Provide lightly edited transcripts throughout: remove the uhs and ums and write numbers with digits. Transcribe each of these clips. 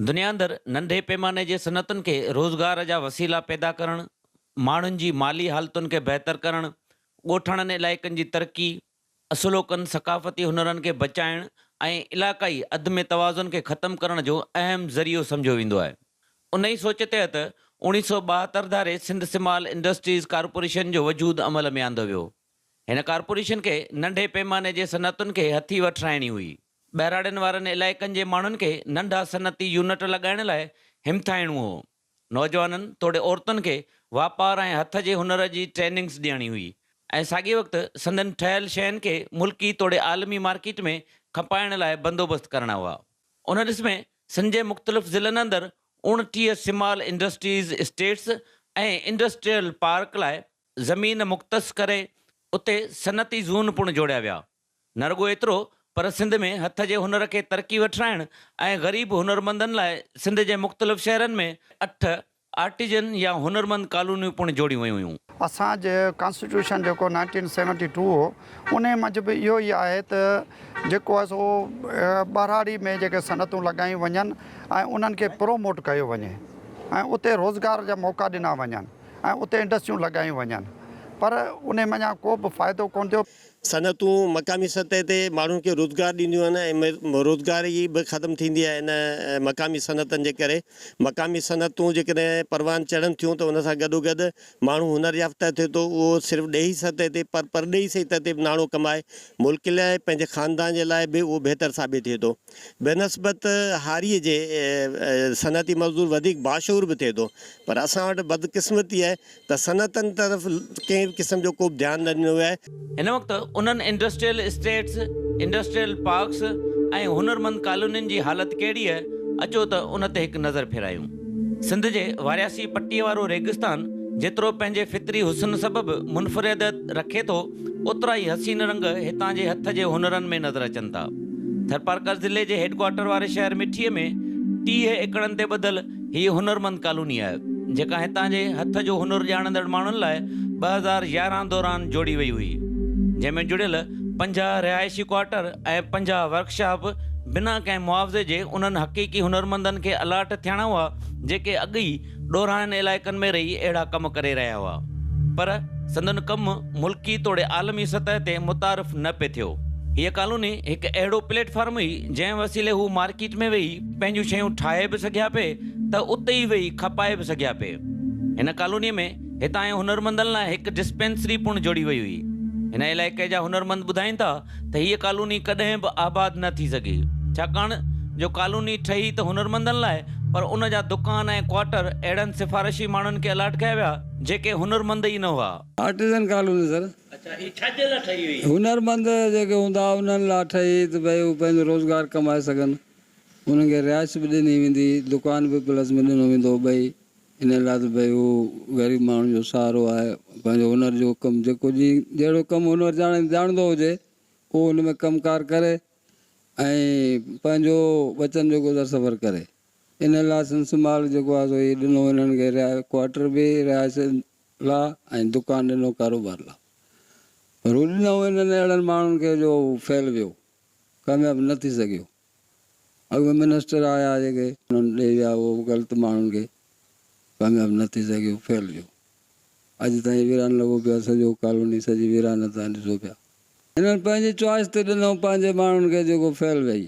دنيا اندر ننڍي پيماني جي صنعتن کي روزگار جا وسيلا پيدا ڪرڻ، ماڻهن جي مالي حالتن کي بهتر ڪرڻ، ڳوٺاڻن علائقن جي ترقي، اصلوڪن ثقافتي هنرن کي بچائڻ ۽ علاقائي عدم توازن کي ختم ڪرڻ جو اهم ذريعو سمجهيو ويندو آهي. انهي سوچ تحت اوڻيهه سؤ 72 ڌاري سنڌ سمال انڊسٽريز ڪارپوريشن جو وجود عمل ۾ آندو ويو. هن ڪارپوريشن کي ننڍي پيماني جي صنعتن کي هٿي وٺرائڻي هئي. ٻهراڙين وارن علائقن جي ماڻهن کي ننڍا صنعتي يونٽ لڳائڻ لاء همٿائڻو هو. نوجوانن توڙي عورتن کي واپار ۽ هٿ جي هنر جي ٽريننگز ڏيڻي هئي ۽ ساڳئي وقت سندن ٺهيل شين کي ملڪي توڙي عالمي مارڪيٽ ۾ کپائڻ لاء بندوبست ڪرڻا هئا. ان ڏس ۾ سنڌ جي مختلف ضلعن اندر 29 small industries estates ۽ industrial park لاء زمين مختص ڪري اتي صنعتي زون پڻ جوڙيا ويا. نه رڳو ايترو پر سنڌ ۾ هٿ جي هنر کي ترقي وٺرائڻ ۽ غريب هنرمندن لاء سنڌ جي مختلف شهرن ۾ اٺ آرٽيزن يا هنرمند ڪالونيون پڻ جوڙيون ويون هيون. اسان جي ڪانسٽيٽيوشن جيڪو نائنٽين سيونٽي ٽو هو انهي منجهه به اهو ئي آهي ته جيڪو آهي سو ٻهراڙي ۾ جيڪي صنعتون لڳايون وڃن ۽ انهن کي پروموٽ ڪيو وڃي ۽ اتي روزگار جا موقعا ڏنا وڃن ۽ اتي انڊسٽريون لڳايون وڃن پر انهي منجهان ڪو به فائدو ڪونه ٿيو. صنعتون مقامي سطح تي ماڻهن کي روزگار ڏينديون آهن ۽ روزگاري به ختم ٿيندي آهي ان مقامي صنعتن جي ڪري. مقامي صنعتون جيڪڏهن پروان چڙهن ٿيون ته ان سان گڏوگڏ ماڻهو هنر يافته ٿئي ٿو اهو صرف ڏيهي سطح تي پر پرڏيهي سطح تي به ناڻو ڪمائي ملڪ لاء پنهنجي خاندان جي لاء به اهو بهتر ثابت ٿئي ٿو. بنسبت هاريء جي صنعتي مزدور وڌيڪ باشعور به ٿئي ٿو پر اسان وٽ بدقسمتي آهي ته صنعتن طرف ڪنهن به قسم جو ڪو به ڌيان نه ڏنو ويو آهي. هن وقت انهن انڊسٽريل اسٽيٽس، انڊسٽريل پارڪس ۽ هنرمند ڪالونين جي حالت ڪهڙي آهي، اچو ته ان تي هڪ نظر ڦيرايون. سنڌ جي وارياسي پٽيء وارو ريگستان جيترو پنهنجي فطري حسن سبب منفرديت رکي ٿو، اوترا ئي حسين رنگ هتان جي هٿ جي هنرن ۾ نظر اچن ٿا. ٿرپارڪر ضلعي جي هيڊڪوارٽر واري شهر مٺيء ۾ 30 ايڪڙن تي ٻڌل هيء هنرمند ڪالوني آهي، جيڪا هتان جي هٿ جو هنر ڄاڻندڙ ماڻهن لاء 2011 دوران جوڙي وئي هئي، جنهن ۾ جڙيل 50 رهائشي ڪوارٽر ۽ 50 ورڪشاپ بنا ڪنهن معاوضي جي انهن حقيقي هنرمندن کي الاٽ ٿيڻا هئا، جيڪي اڳ ئي ڏورانهن علائقن ۾ رهي اهڙا ڪم ڪري رهيا هئا، پر سندن ڪم ملڪي توڙي عالمي سطح تي متعارف نه پئي ٿيو. هيء ڪالوني هڪ اهڙو پليٽ فارم هئي، جنهن وسيلي هو مارڪيٽ ۾ ويهي پنهنجون شيون ٺاهي به سگهيا پئي ته اتي ئي ويهي کپائي به سگهيا پئي. هن ڪالونيء ۾ هتان جي هنرمندن لاء هڪ ڊسپينسري پڻ جوڙي وئي هئي. هن علائقي جا هنرمند ٻڌائين ٿا ته هيء ڪالوني ڪڏهن به آباد نه ٿي سگهي، ڇاڪاڻ جو ڪالوني ٺهي ته هنرمندن لاء پر ان جا دڪان ۽ ڪوارٽر اهڙن سفارشي ماڻهن کي الاٽ ڪيا ويا، جيڪي هنرمند ئي نه هئا. Artisan colony sir. اڇا هي ڇا جي لاء ٺهي هئي؟ هنرمند جيڪي هوندا انهن لاء ٺهي ته ڀئي هو پنهنجو روزگار ڪمائي سگهن. انهن کي رهائش به ڏني ويندي، دڪان به پلس ۾ ڏنو ويندو هو ٻئي ان لاء ته ڀئي هو غريب ماڻهن جو سهارو آهي پنهنجو هنر جو ڪم جيڪو جي جهڙو ڪم هنر ڄاڻندو هجي اهو ان ۾ ڪم ڪار ڪري ۽ پنهنجو ٻچن جو گذر سفر ڪري ان لاء سنسمال جيڪو آهي سو هي ڏنو انهن کي ڪوارٽر به رهائش لا ۽ دڪان ڏنو ڪاروبار لا پر هو ڏنو انهن اهڙن ماڻهن کي جو هو فيل ويو ڪامياب نه ٿي سگهيو اڳ ۾ منسٽر آيا جيڪي انهن ڏي ويا اهو به غلط ماڻهن کي ڪامياب نه ٿي سگهيو فيل ويو اڄ تائين ويران لڳو پيو آهي سڄو ڪالوني سڄي ويران تان ڏسو پيا هنن پنهنجي چوائس تي ڏنو پنهنجي ماڻهن کي جيڪو فيل وئي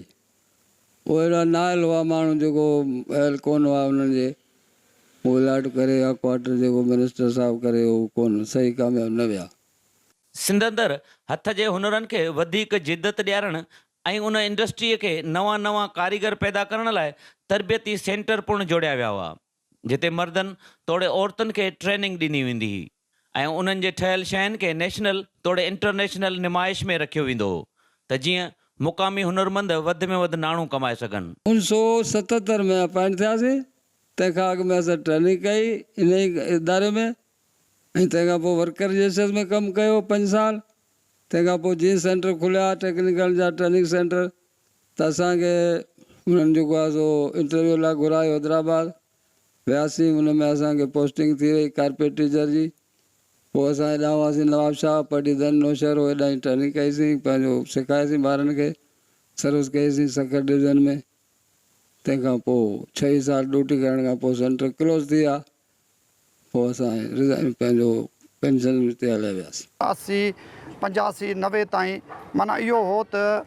اهي اهڙا نااهل هئا ماڻهو جيڪو اهل ڪونه هئا انهن جي هو الاٽ ڪري يا ڪوارٽر جيڪو منسٽر صاحب ڪري اهو ڪونه صحيح ڪامياب نه ويا. سنڌ اندر هٿ جي هنرن کي وڌيڪ جدت ڏيارڻ ۽ ان انڊسٽريء کي نوان نوان ڪاريگر پيدا ڪرڻ لاء تربيتي سينٽر پڻ جوڙيا ويا هئا، جتي مردن توڙي عورتن کي ٽريننگ ڏني ويندي هئي. ۽ انهن جي ٺهيل شين کي نيشنل توڙي انٽرنيشنل نمائش ۾ رکيو ويندو هو ته جيئن مقامي هنرمند وڌ ۾ وڌ ناڻو ڪمائي سگهن. اڻ سو 77 ۾ اپائنٽ ٿياسين، تنهن کان اڳ ۾ اسان ٽريننگ ڪئي انهي اداري ۾ ۽ تنهن کان پوء ورڪر جي حيثيت ۾ ڪم ڪيو پنج سال، تنهن کان پوء جيئن سينٽر کليا ٽيڪنيڪل جا ٽريننگ سينٽر ته اسان کي انهن جيڪو آهي سو انٽرويو لاء گهرايو حيدرآباد وياسين ان ۾ اسان کي پوسٽنگ ٿي وئي ڪارپيٽ ٽيچر جي پوء اسان هيڏانهن هئاسين نواب شاهه پڊيدن نوشهرو هيڏانهن ٽريننگ ڪئي سين پنهنجو سکايسين ٻارن کي سروس ڪئي سين سکر ڊويزن ۾ تنهن کان پوء ڇهه ئي سال ڊيوٽي ڪرڻ کان پوء سينٽر ڪلوز ٿي ويا پوء اسان ريزائن پنهنجو پينشن تي هليا وياسين. 80، 85، 90 تائين معنيٰ اهو هو ته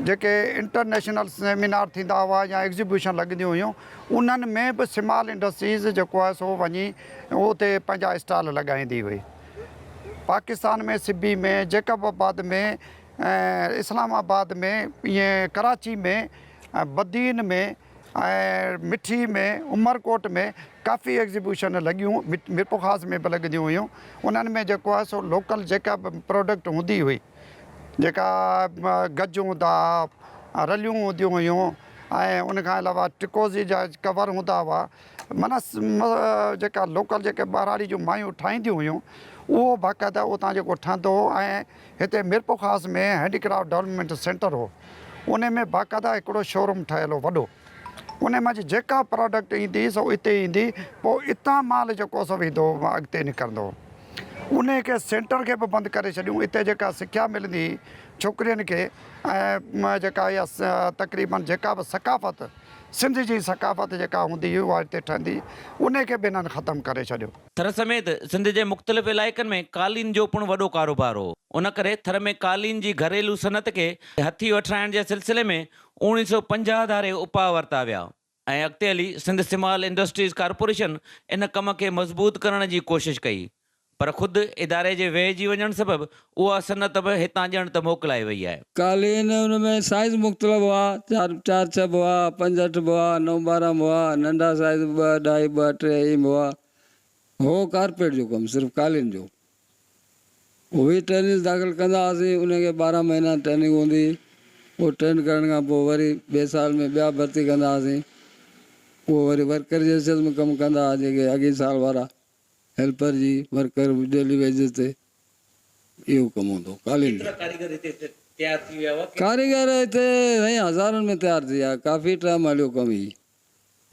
جيڪي انٽرنيشنل سيمينار ٿيندا هئا يا ايگزيبيشن لڳنديون هيون انهن ۾ به سمال انڊسٽريز جيڪو آهي سو وڃي اتي پنهنجا اسٽال لڳائيندي هئي. پاڪستان ۾ سبي ۾، جيڪب آباد ۾ ۽ اسلام آباد ۾ ائين ڪراچي ۾ بدين ۾ ۽ مٺي ۾ عمرڪوٽ ۾ ڪافي ايگزيبيشن لڳيون ميرپورخاص ۾ به لڳنديون هيون انهن ۾ جيڪو آهي سو لوڪل جيڪا به پروڊڪٽ هوندي هئي جيڪا گج هوندا هئا رليون هونديون هيون ۽ ان کان علاوه ٽڪوزي جا ڪور هوندا هئا معنيٰ جيڪا لوڪل جيڪي ٻهراڙي جون مايون ٺاهينديون هيون اهو باقاعده اتان جيڪو ٺهندو هو ۽ هتي Mirpurkhas ۾ handy craft development centre هو ان ۾ باقاعده هڪڙو شوروم ٺهيل هو وڏو ان منجهه جيڪا پراڊڪٽ ايندي سو اتي ايندي پوء اتان مال جيڪو سو ويندو هو اڳتي نڪرندو هو ان کي سينٽر کي به بند ڪري ڇڏيون اتي جيڪا سکيا ملندي هئي ڇوڪرين کي ۽ جيڪا اها تقريبن جيڪا به ثقافت سنڌ جي ثقافت جيڪا هوندي هئي اها اتي ٺهندي ان کي به هنن ختم ڪري ڇڏيو. ٿر سميت سنڌ جي مختلف علائقن ۾ قالين جو پڻ وڏو ڪاروبار هو. ان ڪري ٿر ۾ قالين جي گهريلو صنعت کي هٿي وٺرائڻ جي سلسلي ۾ 1950 ڌاري اپاء ورتا ويا ۽ اڳتي هلي سنڌ سمال انڊسٽريز ڪارپوريشن ان ڪم کي مضبوط ڪرڻ جي ڪوشش ڪئي پر خود اداري جي ويهجي وڃڻ سبب اها صنعت به هتان ڄڻ ته موڪلائي وئي آهي. قالين ان ۾ سائيز مختلف هئا، چار چار ڇهه به هئا، پنج اٺ به هئا، نو 12 به هئا، ننڍا سائيز به ٻه اڍائي ٻه ٽي ائين به هئا. هو ڪارپيٽ جو ڪم صرف قالين جو. اهي ٽريننگز داخل ڪندا هئاسين، انهن کي 12 مهينا ٽريننگ هوندي هئي، اهو ٽرين ڪرڻ کان پوء وري ٻئي سال ۾ ٻيا ڀرتي ڪندا هئاسين، اهو وري ورڪر جي حيثيت ۾ ڪم ڪندا هئا جيڪي اڳئين سال وارا هيلپر جي ورڪر ڊيلي ويجز تي اهو ڪم هوندو هو قالين جو. ڪيترا ڪاريگر هتي تيار ٿي ويا هئا؟ ڪاريگر هتي سائين هزارن ۾ تيار ٿي ويا ڪافي ٽائيم هليو ڪم هي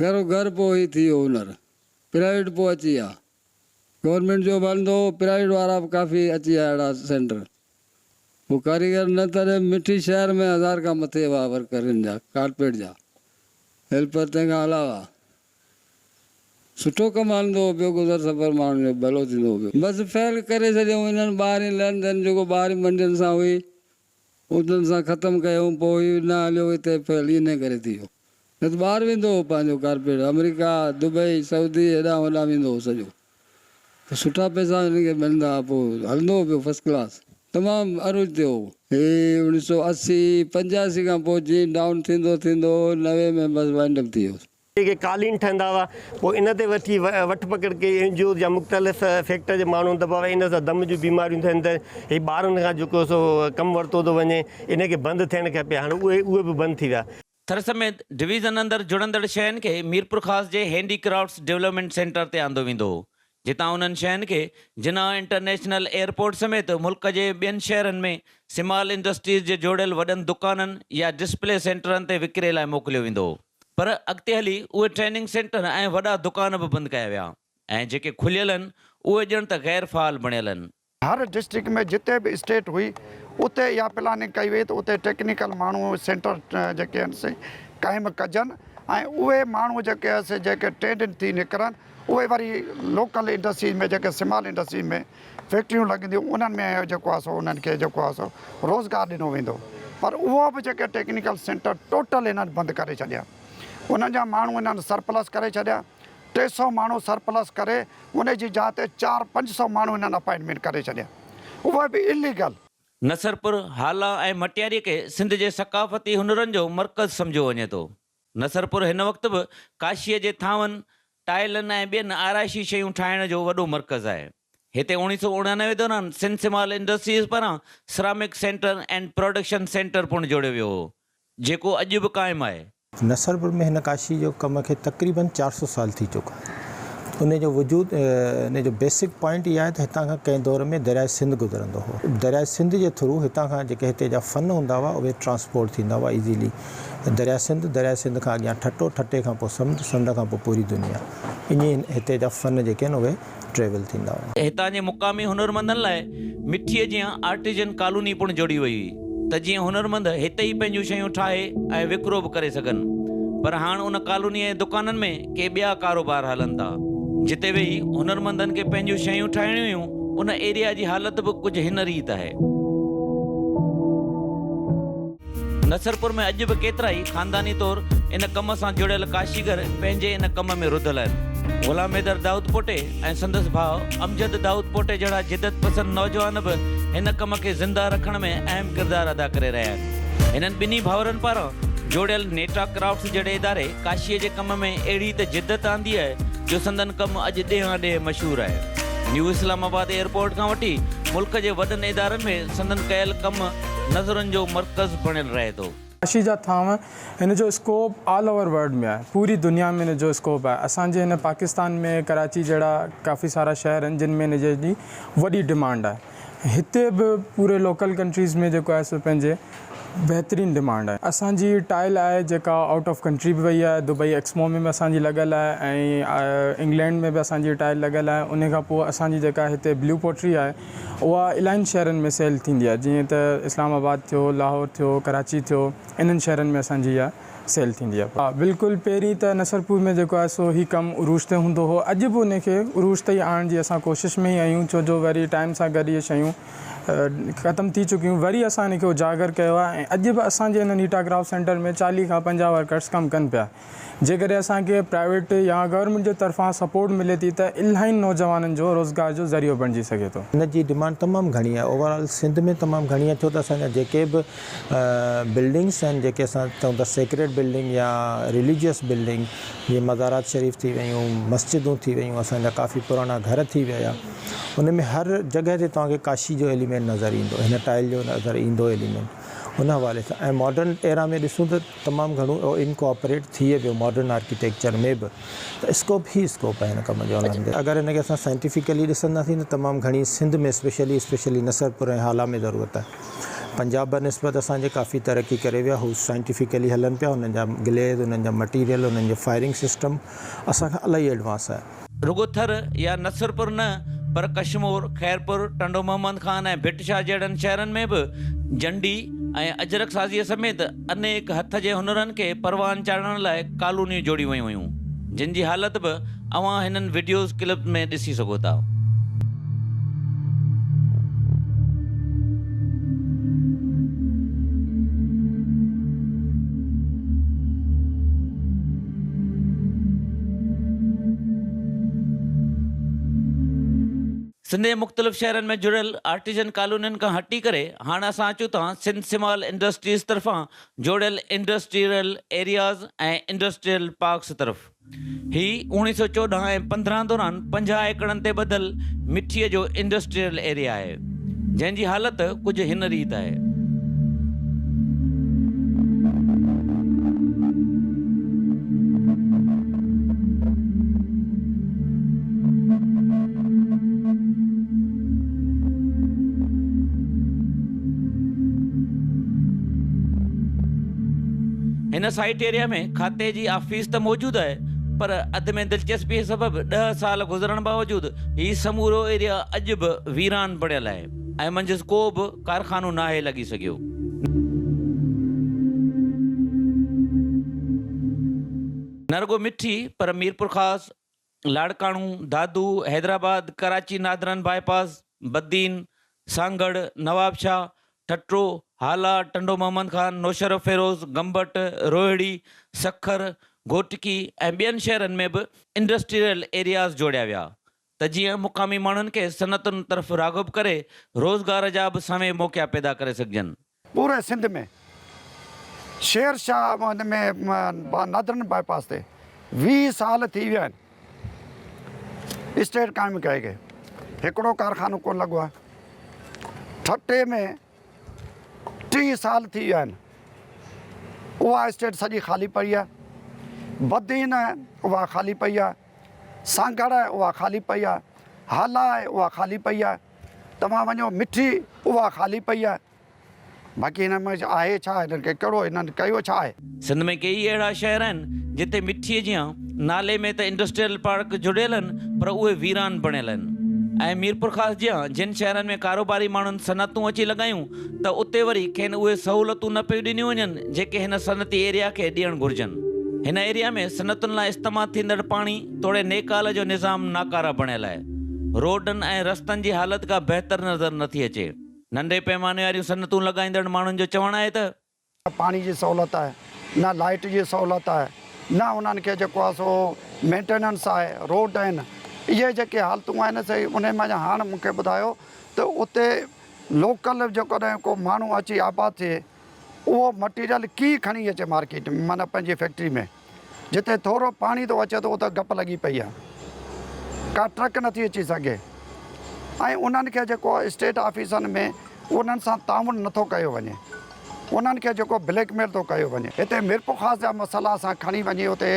گهرو گهر پوء هي ٿي ويو هنر پرائيويٽ پوء اچي ويا گورنمينٽ جو به هلندو هو پرائيويٽ وارا به ڪافي اچي ويا اهڙا سينٽر پوء ڪاريگر نه تڏهن مٺي شهر ۾ هزار کان مٿي هئا ورڪر هن جا ڪارپيٽ جا هيلپر تنهن کان علاوه سٺو ڪم هلندو هو پيو گذر سفر ماڻهن جو ڀلو ٿيندو هو پيو. بس فعل ڪري ڇڏيائون انهن ٻاهرين لين دين جيڪو ٻاهرين منڊين سان هئي انهن سان ختم ڪيائون پوء هي نه هليو هتي فعل انهي ڪري ٿي ويو نه ته ٻاهر ويندو هو پنهنجو ڪارپيٽ آمريڪا دبئي سعودي هيڏانهن هوڏانهن ويندو هو سڄو ته سٺا پئسا هنن کي ملندا هئا پوء هلندو هو پيو فرسٽ ڪلاس تمام عروج تي هو. هي اوڻيهه سو 80 85 کان پوء جيئن ڊائون ٿيندو ٿيندو 90 ۾ بس وائنڊ اپ ٿي ويو. جيڪي قالين ٺهندا هئا پوء ان تي وٺي وٺ پڪڙ ڪئي اين جي اوز يا مختلف فيڪٽر جي ماڻهن ته بابا ان سان دم جون بيماريون ٿين ته هي ٻارن کان جيڪو سو ڪم ورتو ٿو وڃي ان کي بند ٿيڻ کپي هاڻي اهي اهي به بند ٿي ويا. ٿر سميت ڊويزن اندر جڙندڙ شين کي ميرپورخاص جي هينڊي ڪرافٽس ڊولپمينٽ سينٽر تي آندو ويندو هو جتان انهن شين کي جناح انٽرنيشنل ايئرپورٽ سميت ملڪ جي ٻين شهرن ۾ سمال انڊسٽريز جي جوڙيل وڏن دڪانن يا ڊسپلي سينٽرن تي وڪري لاء موڪليو ويندو هو. پر اڳتي هلي اهي ٽريننگ سينٽر ۽ وڏا دڪان به بند ڪيا ويا ۽ جيڪي کليل آهن اهي ڄڻ ته غير فعال بڻيل آهن. هر ڊسٽرڪٽ ۾ جتي به اسٽيٽ هئي اتي اها پلاننگ ڪئي وئي ته اتي ٽيڪنيڪل ماڻهو سينٽر جيڪي آهن سي قائم ڪجن ۽ اهي ماڻهو جيڪي آهن سي جيڪي ٽرينڊ ٿي نڪرن اهي وري لوڪل انڊسٽريز ۾ جيڪي سمال انڊسٽريز ۾ فيڪٽريون لڳنديون انهن ۾ جيڪو آهي سو انهن کي جيڪو آهي سو روزگار ڏنو ويندو پر اهو به جيڪي ٽيڪنيڪل سينٽر ٽوٽل انهن بند ڪري ڇڏيا انهن جا ماڻهو انهن سرپلس ڪري ڇڏيا 300 ماڻهو سرپلس ڪري ان جي جاء تي چار 500 ماڻهو انهن اپائنٽمينٽ ڪري ڇڏيا اهي به اليگل. نصرپور، هالا ۽ مٽياري کي سنڌ جي ثقافتي هنرن جو مرڪز سمجهيو وڃي ٿو. نصرپور هن وقت به ڪاشيء جي ٿانون، ٽائلن ۽ ٻين آرائشي شيون ٺاهڻ جو وڏو مرڪز آهي. هتي 1989 دوران سنڌ سمال انڊسٽريز پاران ceramic centre and production centre پڻ جوڙيو ويو هو، جيڪو اڄ به قائم آهي. نصرپور ۾ هن ڪاشي جو ڪم کي تقريبن 400 سال ٿي چڪا آهن. ان جو وجود ان جو بيسڪ پوائنٽ اها آهي ته هتان کان ڪنهن دور ۾ درياء سنڌ گذرندو هو. درياء سنڌ جي ٿرو هتان کان جيڪي هتي جا فن هوندا هئا اهي ٽرانسپورٽ ٿيندا هئا ايزيلي. درياء سنڌ، درياء سنڌ کان اڳيان ٺٽو، ٺٽي کان پوء سمنڊ، سمنڊ کان پوء پوري دنيا. ائين هتي جا فن جيڪي آهن اهي ٽريول ٿيندا هئا. هتان جي مقامي هنرمندن لاء مٺيء جيان آرٽيزن ڪالوني پڻ جوڙي وئي هئي ته جيئن هنرمند هتي ئي پنهنجون شيون ٺاهي ۽ وڪرو به ڪري سگهن. پر هاڻ ان ڪالونيء جي دڪانن ۾ ڪي ٻيا ڪاروبار هلن ٿا. جتي ويهي هنرمندن کي پنهنجون شيون ٺاهڻيون هيون، ان ايريا جي حالت به ڪجهه هن ريت آهي. نصرپور ۾ اڄ به ڪيترائي خانداني طور ان ڪم سان جڙيل ڪاشيگر پنهنجي ان ڪم ۾ رڌل آهن. غلام حيدر دائود پوٽي ۽ سندس ڀاء امجد دائود پوٽي جهڙا جدت پسند نوجوان به هن ڪم کي زنده رکڻ ۾ اهم ڪردار ادا ڪري رهيا آهن. هنن ٻنهي ڀائرن پاران جوڙيل نيٽا ڪرافٽس جهڙي اداري ڪاشيء جي ڪم ۾ اهڙي ته جدت آندي آهي جو سندن ڪم اڄ ڏيهان ڏيهه مشهور آهي. نيو اسلام آباد ايئرپورٽ کان وٺي ملڪ جي وڏن ادارن ۾ سندن ڪيل ڪم نظرن جو مرڪز بڻيل رهي ٿو. ڪاشي جا ٿانو هن جو اسڪوپ آل اوور ورلڊ ۾ آهي پوري دنيا ۾ هن جو اسڪوپ آهي اسان جي هن پاڪستان ۾ ڪراچي جهڙا ڪافي سارا شهر آهن جن ۾ هن جي وڏي ڊمانڊ آهي هتي به پوري لوڪل ڪنٽريز ۾ جيڪو آهي سو پنهنجي بهترين ڊمانڊ آهي. اسان جي ٽائل آهي جيڪا آئوٽ آف ڪنٽري به وئي آهي دبئي ايڪسپو ۾ به اسان جي لڳل آهي ۽ انگلينڊ ۾ به اسان جي ٽائل لڳل آهي انهي کان پوء اسان جي جيڪا هتي بليو پوٽري آهي اها الاهين شهرن ۾ سيل ٿيندي آهي جيئن ته اسلام آباد ٿيو لاهور ٿيو ڪراچي ٿيو انهن شهرن ۾ اسان جي اها سيل ٿيندي آهي. ها بلڪل پهرين ته نصرپور ۾ جيڪو آهي سو هي ڪم عروج تي هوندو هو اڄ به ان کي عروج تي ئي آڻڻ جي اسان ڪوشش ۾ ئي آهيون ڇو جو وري ٽائيم سان گڏ اهي شيون ختم ٿي چڪيون وري اسان ان کي اجاگر ڪيو آهي ۽ اڄ به اسان جي هن نيٽا ڪرافٽ سينٽر ۾ 40 کان 50 ورڪرس ڪم ڪن پيا جيڪڏهن اسان کي پرائيويٽ يا گورنمينٽ جي طرفان سپورٽ ملي ٿي ته الاهين نوجوانن جو روزگار جو ذريعو بڻجي سگهي ٿو. ان جي ڊمانڊ تمام گهڻي آهي اوور آل سنڌ ۾ تمام گهڻي آهي ڇو ته اسان جا جيڪي به بلڊنگس آهن جيڪي اسان چئون ٿا سيڪريڊ بلڊنگ يا رليجيس بلڊنگ جيئن مزارات شريف ٿي ويون مسجدون ٿي ويون اسان جا ڪافي پراڻا گهر ٿي ويا ان ۾ هر جڳهه تي توهان کي ڪاشي جو ايليمينٽ نظر ايندو هن ٽائل جو نظر ايندو ايليمينٽ ان حوالي سان ۽ ماڊرن ايرا ۾ ڏسون ته تمام گهڻو اهو انڪارپوريٽ ٿئي پيو ماڊرن آرڪيٽيڪچر ۾ به ته اسڪوپ ئي اسڪوپ آهي هن ڪم جو الحمد اگر هن کي اسان سائنٽيفڪلي ڏسنداسين ته تمام گهڻي سنڌ ۾ اسپيشلي اسپيشلي نصرپور ۽ هالا ۾ ضرورت آهي پنجاب بنسبت اسان جي ڪافي ترقي ڪري ويا هو سائنٽيفڪلي هلن پيا انهن جا گليز انهن جا مٽيريل انهن جو فائرنگ سسٽم اسان کان الاهي ايڊوانس آهي. رڳو ٿر يا نصرپور نه پر ڪشمور، خيرپور، ٽنڊو محمد خان ۽ ڀٽ شاهه جهڙن شهرن ۾ به جنڊي ۽ اجرڪ سازيء سميت انيڪ هٿ جي هنرن کي پروان چاڙهڻ لاء ڪالونيون جوڙيون ويون هيون، جن جي حالت به اوهان هنن وڊيوز ڪلپس ۾ ڏسي سگهو ٿا. سنڌ جي مختلف شهرن ۾ جڙيل آرٽيزن ڪالونين کان هٽي ڪري هاڻ اسان اچون ٿا سنڌ سمال انڊسٽريز طرفان جوڙيل انڊسٽريل ايرياز ۽ انڊسٽريل پارڪس طرف. هي 1914 ۽ 15 دوران 50 ايڪڙن تي ٻڌل مٺيء جو انڊسٽريل ايريا آهي، جنهن جي حالت ڪجهه هن ريت آهي. هن سائيٽ ايريا ۾ کاتي جي آفيس ته موجود آهي پر عدم دلچسپيء سبب ڏهه سال گذرڻ باوجود هي سمورو ايريا اڄ به ويران بڻيل آهي ۽ منجهس ڪو به ڪارخانو ناهي لڳي سگهيو. نه رڳو مٺي پر ميرپورخاص، لاڙڪاڻو، دادو، حيدرآباد، ڪراچي نادرن باء پاس، بدين، سانگهڙ، نوابشاهه، ٺٽو، هالا، ٽنڊو محمد خان، نوشهروفيروز، گمبٽ، روهڙي، سکر، گهوٽڪي ۽ ٻين شهرن ۾ به انڊسٽريل ايرياز جوڙيا ويا ته جيئن مقامي ماڻهن کي صنعتن طرف راغب ڪري روزگار جا به سوين موقعا پيدا ڪري سگهجن. پوري سنڌ ۾ شير شاهه هن ۾ نادرن باء پاس تي 20 سال ٿي ويا آهن اسٽيٽ قائم ڪئي گئي هڪڙو ڪارخانو ڪونه لڳو آهي ٺٽي ۾ 30 سال ٿي ويا آهن اها اسٽيٽ سڄي خالي پئي آهي بدين آهي اها خالي پئي آهي سانگهڙ آهي اها خالي پئي آهي هالا آهي اها خالي پئي آهي توهان وڃو مٺي اها خالي پئي آهي باقي هنن ۾ آهي ڇا هنن کي ڪهڙو هنن ڪيو ڇا آهي. سنڌ ۾ ڪيئي اهڙا شهر آهن جتي مٺيء جيان نالي ۾ ته انڊسٽريل پارڪ جڙيل آهن پر اهي ويران بڻيل آهن ۽ ميرپورخاص جيان جن شهرن ۾ ڪاروباري ماڻهن صنعتون اچي لڳايون ته اتي وري کين اهي سهولتون نه پيون ڏنيون وڃن جيڪي هن صنعتي ايريا کي ڏيڻ گهرجن. هن ايريا ۾ صنعتن لاء استعمال ٿيندڙ پاڻي توڙي نيڪال جو نظام ناڪاره بڻيل آهي. روڊن ۽ رستن جي حالت ڪا بهتر نظر نٿي اچي. ننڍي پئماني واريون صنعتون لڳائيندڙ ماڻهن جو چوڻ آهي ته. نه پاڻي جي سهولت آهي، نه لائيٽ جي سهولت آهي، نه انهن کي جيڪو آهي سو مينٽيننس آهي، روڊ آهن، اهي جيڪي حالتون آهن سي انهي منجهه هاڻ مون کي ٻڌايو ته اتي لوڪل جيڪڏهن ڪو ماڻهو اچي آباد ٿئي اهو مٽيريل ڪيئن کڻي اچي مارڪيٽ ۾ معنيٰ پنهنجي فيڪٽري ۾ جتي ٿورو پاڻي ٿو اچي ٿو اتي گپ لڳي پئي آهي ڪا ٽرڪ نٿي اچي سگهي ۽ انهن کي جيڪو اسٽيٽ آفيسن ۾ انهن سان تعاون نٿو ڪيو وڃي انهن کي جيڪو بليڪ ميل ٿو ڪيو وڃي هتي ميرپورخاص جا مسئلا اسان کڻي وڃي اتي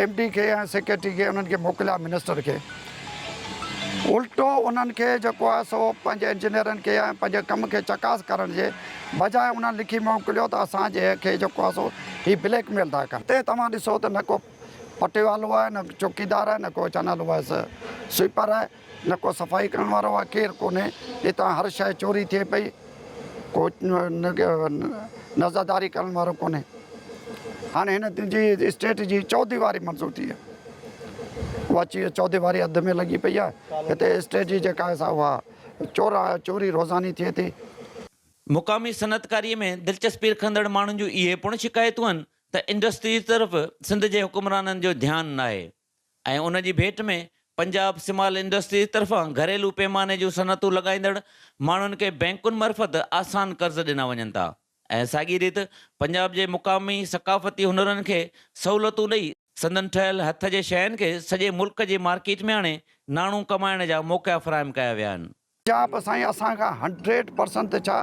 ايم ڊي کي ۽ سيڪريٽري کي انهن کي موڪليا منسٽر کي الٽو انهن کي جيڪو آهي سو پنهنجي انجنيئرن کي ۽ پنهنجي ڪم کي چڪاس ڪرڻ جي بجاء انهن لکي موڪليو ته اسان جي کي جيڪو آهي سو هي بليڪ ميل ٿا ڪن. هتي توهان ڏسو ته نه ڪو پٽيوالو آهي نه چوڪيدار آهي نه ڪو چنل وائس سوئيپر آهي نه ڪو صفائي ڪرڻ وارو آهي ڪير ڪونهي هتان هر شيء چوري ٿئي پئي ڪو نظرداري ڪرڻ وارو ڪونهي هاڻي هن جي اسٽيٽ جي چوديواري منظور ٿي آهي اها چوديواري اڌ ۾ لڳي پئي آهي هتي اسٽيٽ جي جيڪا آهي سا اها چورا چوري روزاني ٿئي ٿي. مقامي صنعتڪاري ۾ دلچسپي رکندڙ ماڻهن جون اهي پڻ شڪايتون آهن ته انڊسٽريز طرف سنڌ جي حڪمرانن جو ڌيان ناهي ۽ ان جي ڀيٽ ۾ پنجاب سمال انڊسٽريز طرفان گهريلو پيماني جون صنعتون لڳائيندڙ ماڻهن کي بئنڪن معرفت آسان قرض ڏنا وڃن ٿا ۽ ساڳي ريت پنجاب جي مقامي ثقافتي هنرن کي سهولتون ڏئي سندن ٺهيل هٿ جي شين کي سڄي ملڪ جي مارڪيٽ ۾ آڻي ناڻو ڪمائڻ جا موقعا فراهم ڪيا ويا آهن. پنجاب سائين اسان کان هنڊريڊ پرسنٽ ته ڇا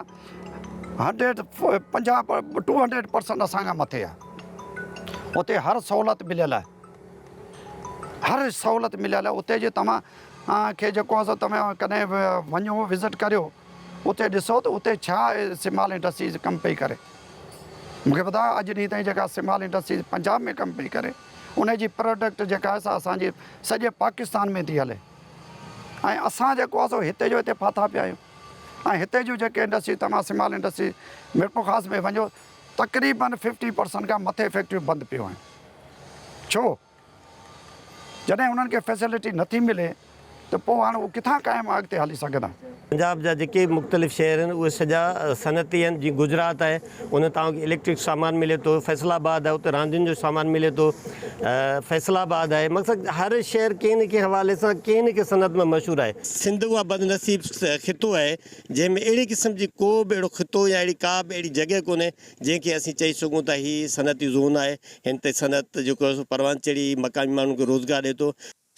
هنڊريڊ 50 ٽو هنڊريڊ پرسنٽ اسان کان مٿي آهي اتي هر سهولت مليل آهي هر سهولت مليل آهي اتي جي توهان کي جيڪو آهي سو توهان ڪڏهن به وڃو وزٽ ڪريو اتي ڏسو ته اتي ڇا سمال انڊسٽريز ڪم پئي ڪري مونکي ٻڌايو اڄ ڏينهن تائين جيڪا سمال انڊسٽريز پنجاب ۾ ڪم پئي ڪري ان جي پروڊڪٽ جيڪا آهي سا اسان جي سڄي پاڪستان ۾ ٿي هلي ۽ اسان جيڪو آهي سو هتي جو هتي ڦاٿا پيا آهيون ۽ هتي جون جيڪي انڊسٽريز توهان سمال انڊسٽريز ميرپورخاص ۾ وڃو تقريبن ففٽي پرسنٽ کان مٿي فيڪٽريون بند پيون آهن ڇو جڏهن انهن کي فيسلٽي نٿي ملي ته پوء هاڻ هو ڪٿان قائم اڳتي هلي سگهندا. پنجاب جا جيڪي به مختلف شهر آهن اهي سڄا صنعتي آهن جيئن گجرات آهي ان توهان کي اليڪٽرڪ سامان ملي ٿو فيصل آباد آهي اتي راندين جو سامان ملي ٿو فيصل آباد آهي مقصد هر شهر ڪنهن نه ڪنهن حوالي سان ڪنهن نه ڪنهن صنعت ۾ مشهور آهي. سنڌ اها بدنصيب خطو آهي جنهن ۾ اهڙي قسم جي ڪو به اهڙو خطو يا اهڙي ڪا به اهڙي جڳهه ڪونهي جنهن کي اسين چئي سگهون ته هي صنعتي زون آهي هن تي صنعت جيڪو آهي سو پروان چڙهي مقامي ماڻهن کي روزگار ڏئي ٿو.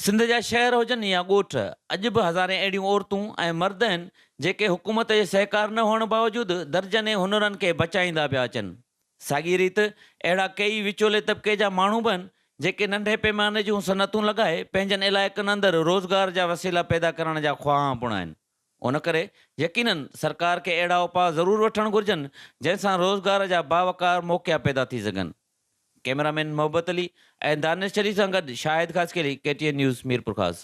سنڌ جا شهر هجن يا ڳوٺ، اڄ به هزارين اهڙيون عورتون ۽ مرد آهن، جيڪي حڪومت جي سهڪار نه هئڻ باوجود درجنين هنرن کي بچائيندا پيا اچن. ساڳي ريت اهڙا ڪيئي وچولي طبقي جا ماڻهو به آهن، جيڪي ننڍي پيماني جون صنعتون لڳائي پنهنجن علائقن اندر روزگار جا وسيلا پيدا ڪرڻ جا خواهان پڻ آهن. ان ڪري يقينن سرڪار کي اهڙا اپاء ضرور وٺڻ گهرجن، جنهن سان روزگار جا باوقار موقعا پيدا ٿي سگهن. ڪئميرا مين محبت علي ۽ دانش شريف سان گڏ Shahid Khaskheli, K T N news, Mirpurkhas.